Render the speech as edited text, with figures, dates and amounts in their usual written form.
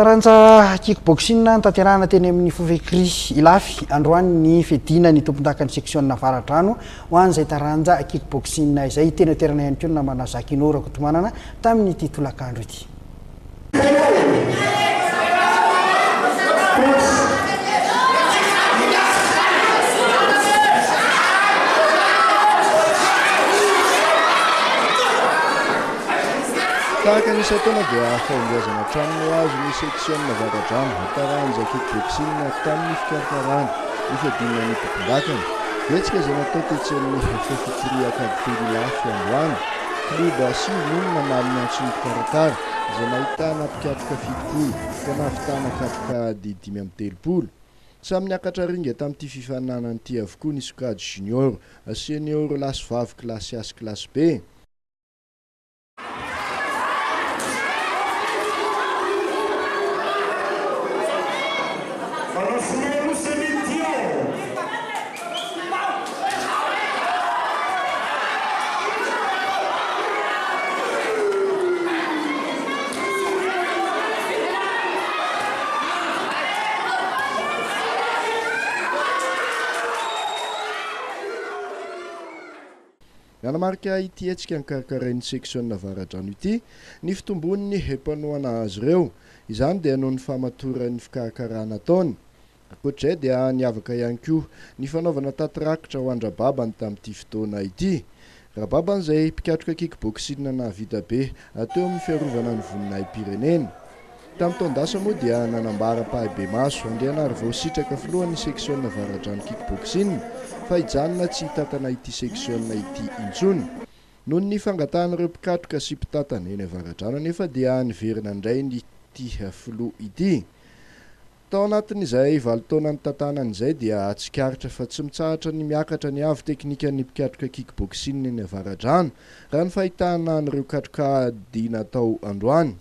Taranja kick-boxing notanterahina teny amin'ny Fofecri Ilafy androany ny fiadiana ny tompondakan'ny seksiona Avaradrano ho an'izay taranja kick-boxing izay. Teny an-toerana ihany koa ny namana Zakino Rakotomanana tamin'ity tolakandro ity. Tahaka ny isan-taona dia fahombiazana hatrany no azon'ny seksiona Avaradrano, taranja kick-boxing, tamin'ny fikarakarana ny fiadiana ny tompondakany. Hetsika izay natao tetsy amin'ny Fefifri Ankadikely Ilafy androany. Klioba sivy moa no namaly ny antson'ny mpikarakara, izay nahitana mpikatroka 70 ka nahavitana katroka ady 35. Samy niakatra ringa tamin'ity fifaninanana ity avokoa ny sokajy junior, senior, lahy sy vavy, kilasy A sy kilasy B. Nanamarika ity hetsika nokarakarain'ny seksiona Avaradrano ity ny fitombon'ny mpanohana azy ireo. Izany dia noho ny fahamatoran'ny fikarakarana ataony. Ankoatra izay dia niavaka ihany koa ny fanaovana tati-rakitra ho an-dRababany tamin'ity fotoana ity. Rababany izay mpikatroka kick-boxing nahavita be teo amin'ny fiarovana ny voninahi-pirenena. Tamin'ny taon-dasa moa dia nanambara ampahibemaso Andrianarivao Sitraka filohan'ny seksiona Avaradrano kick-boxing fa hijanona tsy hitantana ity seksiona ity intsony. Noho ny fangatahan'ireo mpikatroka sy mpitantana eny Avaradrano anefa dia niverina indray ity filoha ity. Tao anatin'izay valo taona nitantanany izay dia tsikaritra fa tsy mitsahatra ny miakatra ny avo teknikan'ny mpikatroka kick-boxing eny Avaradrano, raha ny fahitana an'ireo katroka ady natao androany.